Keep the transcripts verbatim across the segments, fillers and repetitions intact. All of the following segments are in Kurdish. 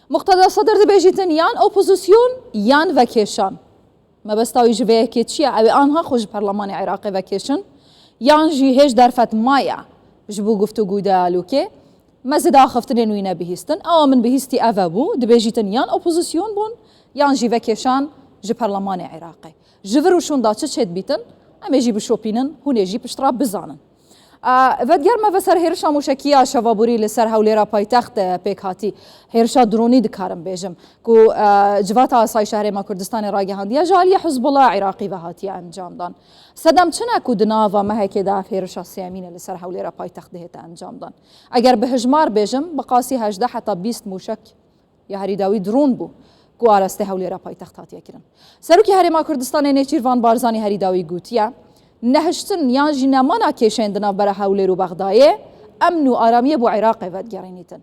Muqteda Sedir dibêjîtin yan opozîsyon yan vekêşan. Mebesta wî ji vê yekê çi ye? Ew ê anha xwe ji perlemanê Iraqê vekêşin? Yan jî hêj derfet maye ji bo guftûgû diyalogê? Me zêde axiftinên wî nebihîstin. Ewa min bihîstî ev e bû. Dibêjîtin yan opozîsyon bûn, yan jî vekêşan ji perlemanê Iraqê. Ji vir û şûnda çi çêdibîtin, em ê jî bişopînin, hûn ê jî piştre bizanin. A, Vedger, me ve ser hêrişa mûşekî ya şeva borî li ser hewlêra paytext, e, pêk hatî. Hêrişa dronî dikarim bêjim, ku, e, Civata Asayîşa Herêma Kurdistanê ragihandiye, ji aliyê Hizbullah Iraqî ve hatiye encamdan. Sedem çi ne ku di nava mehekê de ev hêrişa sêyemîn e li ser hewlêra paytext dihête encamdan? Eger bi hijmar bêjim, bi qasî hejdeh heta bîst mûşek ya herî dawî dron bû ku arastê hewlêra paytext hatiye kirin. Serokê Herêma Kurdistanê Nêçîrvan Barzanî herî dawî gotiye, nehiştin yan jî nemana kêşeyên di navbera Hewlêr û Bexdayê emn û aramiyê bo Iraqê vedigerînîtin.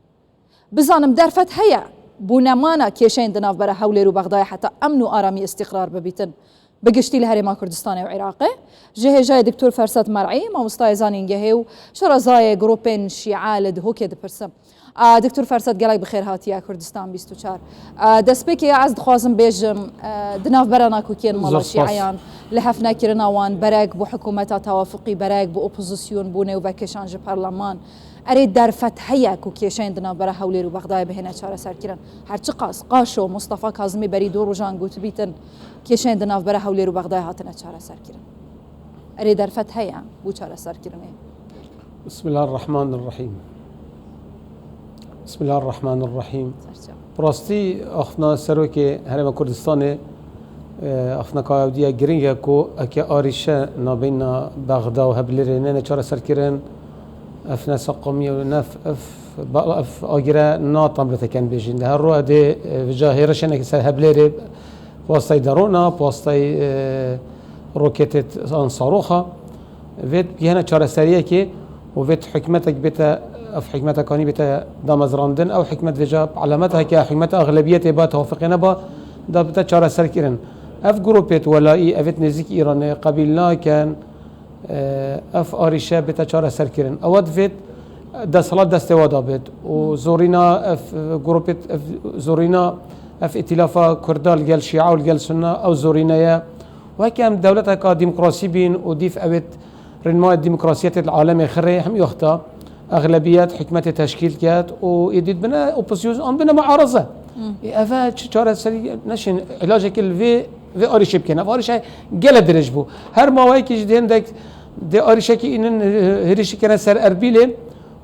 Bizanim derfet heye bo nemana kêşeyên di navbera Hewlêr û Bexdayê heta emn û aramî îstîqrar bibîtin. Bi giştî li Herêma Kurdistanê û Iraqê, ji hêjayê Doktor Fersad Mer'î, mamostayê zanîngehê û şarezayê grûpên Şîe li Dihokê dipirsim. A, Doktor Fersad, gelek bi xêr hatiye Kurdistan bîst û çar. A, destpêkê ez dixwazim bêjim, e, di navbera nakokiyên mala Zor spas. Şîeyan, li hevnekirina wan berek bo hikûmeta tewafuqî, berek bo opozîsyon, bo nêvekêşan ji parleman. Erê derfet heye ku kêşeyên di navbera Hewlêr û Bexdayê bihêne çareserkirin. Her çiqas Qaşo, Mustafa Kazimî berî du rojan gotibîtin, kêşeyên di navbera Hewlêr û Bexdayê hatine çareserkirin. Erê derfet heye bo çareserkirinê. Bismillahirrahmanirrahîm. Bismillahirrahmanirrahîm. Serçe. Bi rastî axiftina Serokê Herêma Kurdistanê, e, axiftineka ewdiya giring e ku eke arîşe nabeyna Bexda û Heblêrê neyne çareserkirin, ev ne seqomî ye, ne ev, ev, ba-, ev agire natamrete ken bêjin. Di her ro edê, e, vêca hêrişenekî ser Heblêrê, bi wastayê derona, bi wastayê, e, roketê t-, an saroxa, vê bigihene çareseriyekê û vê hikûmetek bête, ev hikûmetekanî bête damezrandin, ew hikûmet vêca bi elameta heke hikûmeta exlebiyetê ba, tewafîqê neba, da bête çareserkirin. Ev grûpêt welayî, evêt nêzîk Îranê qebîl nakin, e, ev arîşe bête çareserkirin. Ewa divêt desthilat destê we de bêt û zorîna ev grûpêt, ev zorîna ev îtîlafa Kurda li gel Şîa û li gel Sunna, ew zorîne ye. Weke em dewleteka demokrasî bîn û dîf ewêt rênmayê demokrasiyetê li alemê xirê, hemî wexta exlebiyet hikûmetê teşkîl ket û êdî dibine opozîsyon an bine muareze. Ê, ev e çi çareserî neşin, îlacekê li vê, vê arîşê bikin. Ev arîşe gele dirêj bû. Her maweyekî jî dê hindek dê arîşekî înin, e, hêrişî kene ser Erbîlê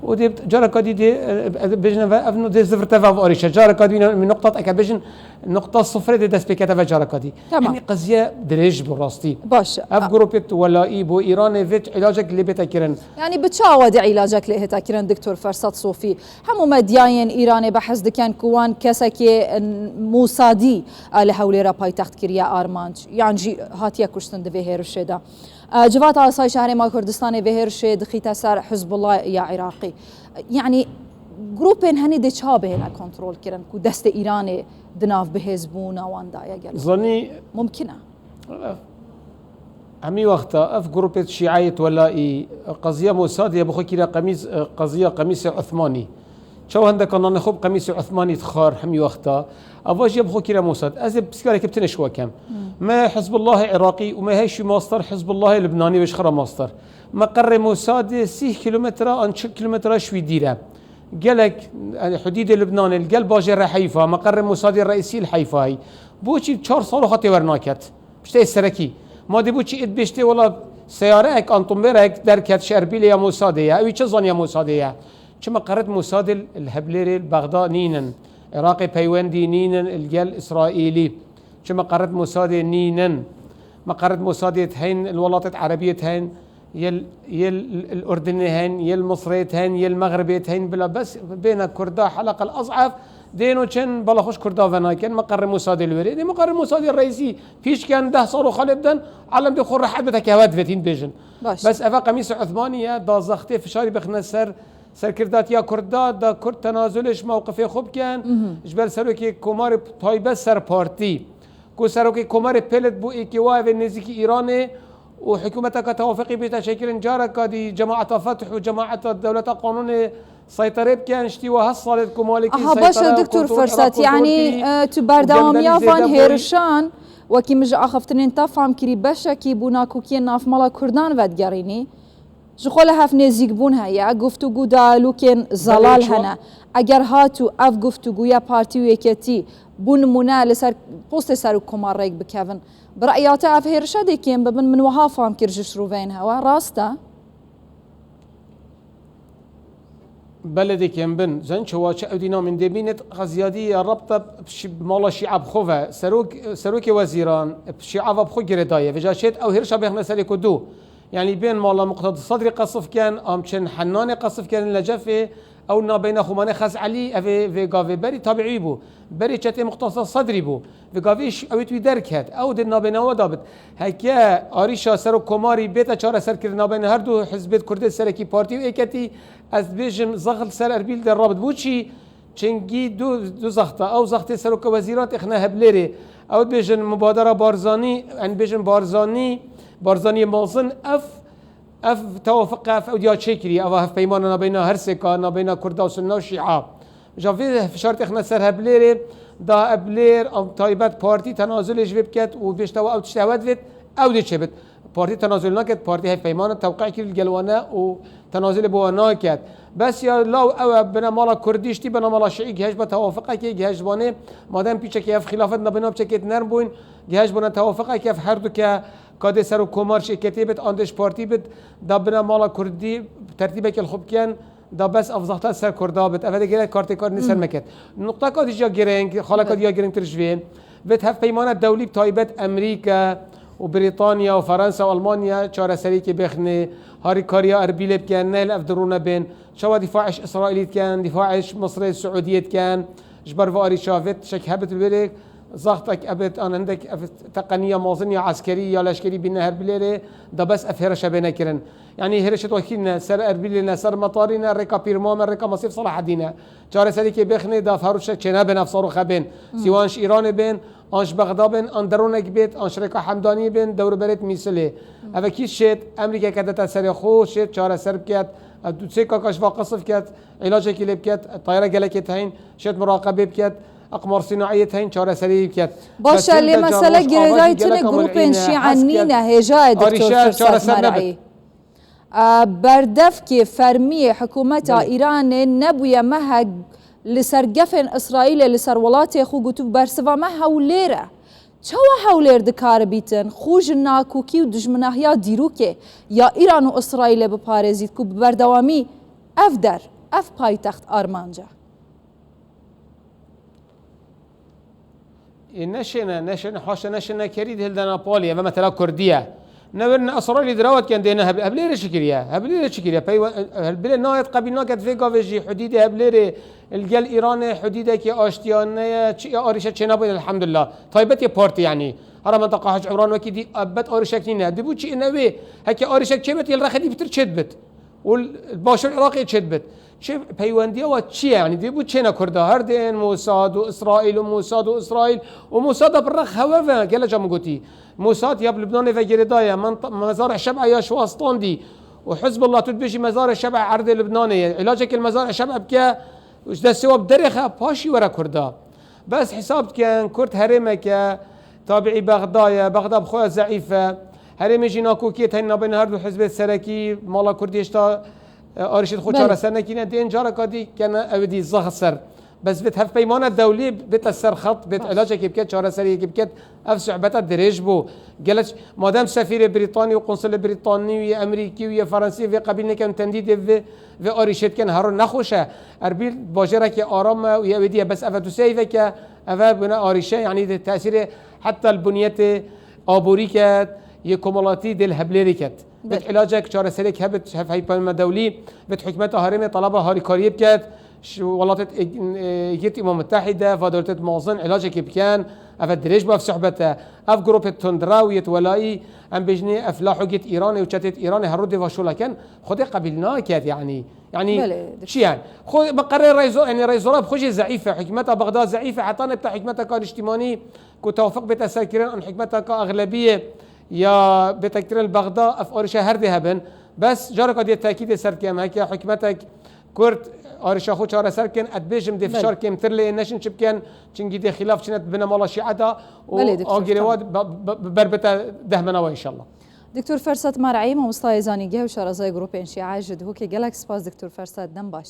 û dê careka dî dê, e, e, bêjine ve, ev no dê zivirte ve ev arîşe. Careka dî înin noqtat eke bêjin, noqta sifrê dê dest pê kete ve careka dî. Tamam. Hemî qeziye dirêj bû rastî. Baş. Ev grûpêt welayî bo Îranê vê îlacek lê bête kirin. Yani bi çi awa dê îlacek lê hête kirin, Doktor Fersad Sofî? Hemû medyayên Îranê behs dikin ku wan kesekê, e, Mosadî, e, li hewlêra paytext kiriye armanc, yan jî hatiye kuştin di vê hêrişê de. E, Civata Asayîşa Herêma Kurdistanê vê hêrişê dixîte ser Hizbullah ya Iraqî. Yani grûpên henî dê çawa bihêne kontrol kirin ku destê Îranê di nav bihêzbûna wan de ye gelo? Zanî mumkin e? Hemî wexta ev grûpêt Şîayêt welayî qeziya Mosadê ye, bi xwe kire qemîs, qeziya qemîsê Uthmanî. Çawa hindeka nanê xwe bi qemîsê Uthmanî dixwar hemî wexta. Eva jî ye bi xwe kire Mosad. Ez ê pirsgirêkê bi tenê ji we kem. Me Hizbullahê Iraqî û me heyşî mastar Hizbullahê Libnanî ve ji xwe re mastar. Meqerê Mosadê sîh kilometre an çil kilometre ji wî dîr e. Gelek, yani, hudîdê Libnanê li gel bajêre Heyfa, meqerê Mosadê reîsî li Heyfa hî. Boçî çar sal xwe tê wernaket? Piştê serekî. Ma dê bo çi êd bêjtê wela seyareyek an tombêrek derket ji Erbîlê ya Mosadê ye. Ew ê çi zaniya Mosadê ye? Çi meqeret Mosadê li Heblêrê li Bexda nînin? Iraqê peywendî nînin li gel Îsraîlî. Çi meqeret Mosadê nînin? Meqeret Mosadê heyn li welatêt Erebiyê heyn. Yel, yel, li Urdinê heyn, yel Misrê heyn, yel Mexribê heyn, bila bes bêne Kurda heleqel az'ef, dêno çin, bela xweş Kurda venakin, meqerê Mosadê li wêrê. Dê meqerê Mosadê reîsî pîş ken, deh sal û xalê biden, alem dê xwe rehet bide ke hewe divêt hîn bêjin. Baş. Bes eve qemîsê Uthmanî ye, da zextê fişarî bixine ser serkirdatiya Kurda, da Kurd tenazulê ji mewqifê xwe bikin, ji ber serokê komarê taybet ser partî. Ku serokê komarê pêlet bû êkê wa evê nêzîkî Îranê, û hikûmeteka tewafeqî bête çêkirin, careka dî cemaeta Fetih û cemaeta dewleta qanûnê seyterê bikin, ji tî we heft salê di ku malekî Aha, baş e, seytere û Doktor kontrol Fersat, Iraq kontrol yanî, kî, e, tu û berdewamiya gel berî van zêde boy. Hêrişan, wekî min ji axiftinên te fam kirî, beşekî bû nakokiyên navmala Kurdan vedigerînî. Ji xwe li hev nêzîkbûn heye, guftûgû dayalûkên zelal Belê, çi wa- hene. Eger hat û ev guftûgûya partî û yeketî, bû nimûne, li ser postê serokkomar rêk bikevin, bi re'ya te ev hêrişa dê kêm bibin, min wiha fam kir ji şirûveyên hewa, rast e? Belê dê kêm bin. Zen çi wa çi ew dî namên dê bînit, xeziyadî ya rebte şi-, mala şî'a bi xwe ve. Serok, serokê wezîran şî'a ve bi xwe girêdaye. Vêca şêt ew hêrişa bêxne serê ku dû. Yanî bên mala Muqteda Sedrî qesif ken, am çin Hennanê qesif ken li Cefê, ew nabeyna Xumanê Xez Elî, ev ê vê gavê berî tabiî bû. Berî çetê Muqteda Sedrî bû. Vê gavê ş-, ew ê wî derket. Ew di nabeyna we de bit. Heke arîşa serokkomarî bête çareserkirin nabeyna her du hizbêt Kurdê serekî partî û êketî, ez dibêjim zexil ser Erbîl de rabit. Bo çî? Çingî du, du zexta. Ew zextê seroka wezîran têxine Heblêrê. Ew dibêjin mubadera Barzanî, em dibêjin Barzanî, Barzaniyê mezin, ev, ev tewafiq, ev ewdiya çêkirî, eva hevpeymana nabeyna her sêka, nabeyna Kurda û Sunna û Şîa. Ja vê fişar têxine ser Heblêrê, da Heblêr, em taybet partî tenazulê ji vê biket û bêjte ew tişt ewe divêt, ew dê çêbit. Partî tenazul naket, partî hevpeyman tewqî kir li gel wane û tenazulê bo we naket. Bes ya law ew e, bine mala Kurdî jî, bine mala Şiî, gihej be tewafiqekê, gihej vanê, madem pîçekê ev xilafet nabêna piçekê nerm bûn, gihej bûne tewafiqekê ev her du ke kadê serokkomar şêketê bit, an dê ji partî bit, da bine mala Kurdî tertîbekê li xwe bikin, da bes ev zexta ser Kurda bit. Eve de gerek kartê kar nî ser Hmm. meket. Nuqteka dî ya girêng, xaleka Bê. dî ya girêngtir ji vê. Vêt hevpeymana dewlî bi taybet Emerîka û Brîtanya û Fransa û Almanya çareseriyekê bêxinê, harîkariya Erbîlê bikin, nehêl ev dirûne bên. Çawa dîfaê ji Îsraîlî dikin, dîfaê ji Misrê, Siûdiyê dikin. Ji ber vê arîşa vê tişek hebit li wê rê, zextek ebit, an hindek ev teqeniya mezin ya eskerî ya leşkerî bîne Heblêrê, da bes ev hêrişe bêne kirin. Yanî hêrişê wekî ne, ser Erbîlê ne, ser Metarî ne, rêka Pîrmam e, rêka Mesîf Selahedîn e. Çareseriyekê bêxinê da ferûşek çênebin ev saroxe bên. Hmm. Sîwan ji Îranê bên, an ji Bexda bên, an deronek bêt, an ji rêka Hemdaniyê bên, dewrberêt Mîsilê. Hmm. Eve kî şêt, Emerîkeke dete serê xwe, şêt çareser biket, ev du sê kaka ji va qesif ket, îlacekî lê biket, tayara gelekê tehin, şêt muraqebê biket, eqmar sînaiyê tehin çareseriyê biket. Baş e, Bes lê hinde mesele caroş girêdayî ava jî tune geleka grûpên milîne şîa hes ket, nîne, hêja ye Doktor arîşe Firsat çareser nebit. Mer'î. A, berdevkê fermiyê hikûmeta Belê. Îranê nebûye mehek li ser gefên Îsraîlê li ser welatê xwe gotibû bersiva me Hewlêr e. Çawa Hewlêr dikare bîtin? Xwe ji nakokî û dijminahiya dîrokê ya Îran û Îsraîlê biparêzît ku bi berdewamî ev der, ev paytext armanc e. Ê neşêne, neşêne, haşa neşêne kerî di hildana palî, eve mesela Kurdî ye. Ne werin Îsraîlî dirawet ken dê ne Heblê-, Heblêrê çi kiriye? Heblêrê çi kiriye? Peywe-, Heblêrê nayet qebîl naket vê gavê jî hudîdê Heblêrê li gel Îranê hudîdekî aştiyane ye, çi arîşe çênabûye elhamdulillah. Taybetê partî yanî. Hera mentaqa Hec Imran wekî dî ebet arîşek nîne. Dî bû çi ine wê? Heke arîşek çêbit, yê li rexê dî pitir çêdibit. û li başûr Iraqê çêdibit. Çi peywendiya wa çi ye? Yanî dê bû çêne Kurda. Her dên Mossad û Îsraîl û Mossad û Îsraîl û Mossad da bi rex hewe ve gele ca min gotî. Mossad ya bi Lubnanê ve girêdaye. Menta-, Mezara Şeb'a ya şiwa standî. Û Hizbullah tu dibêjî Mezara Şeb'a erdê Lubnanê ye. Îlacekê li Mezara Şeb'a bike, ji destê wa bi derêxe, paşî were Kurda. Bes hesab dikin, Kurd herêmeke tabiî Bexda ye, Bexda bi xwe zeîf e. Herêmê jî nakokiyê teyne nabeyna her du hizbê serekî, mala Kurdî hêşta, e, arîşê xwe Belê. çareser nekirine, dê careka dî kene ew dî zexser. Bes vêt hevpeymana dewlî bête ser xet, vêt Baş. ilacekê biket, çareseriyekê biket, ev sohbeta dirêj bû. Gelek, madem sefîrê Brîtanî û konsulê Brîtanî û yê Emerîkî û yê Fransî vê qebîl nekin, tendî dê vê, vê arîşê dikin, hero nexweş e. Erbîl bajêrekê aram e û yê wê dî ye, bes eve du sê heyveke, eve bûne arîşe, yanî di tesîrê heta li bunyetê aborî ke yê komelatî dê li Heblêrê ket. Belê. Vêt ilacek çareseriyek hebit, hevpeymanê dewlî, vêt hikûmeta herêmê talaba harîkariyê biket, ji welatêt ê-, ê-, Yekîtiya Umem Mutehîde, va dewletêt mezin ilacekê bikin, eve dirêj bû ev sohbet e. Ev grûpê tundrew yêt welayî, em bêjinê ev laxokêt Îranê û çetêt Îranê her rû dê va şolaken, Xwedê qebîl naket, yanî. Yanî, Belê, çi yani? Xwe bi qerê reyzo-, yanî reyzora bi xwe jî zeîf e. Hikûmeta Bexda zeîf e. Heta nebte hikûmeteka niştîmanî ku tewfiq bête serkirin, an hikûmeteka exlebiyê ya bêtektirin li Bexda, ev arîşa her dê hebin. Bes careka dê tekîdê ser dikem, heke hikûmetek Kurd arîşa xwe çareser kin, ez dibêjim dê fişar kêmtir lê neşin çi bikin, çinkî dê xîlaf çine bine mala Şîe de û agirê wa bi ber bite dehmena we înşallah. Doktor Fersat Mer'î, mamostayê zanîngeh û şarazayê grûpên Şîe ji Duhokê, gelek spas Doktor Fersat, dem baş.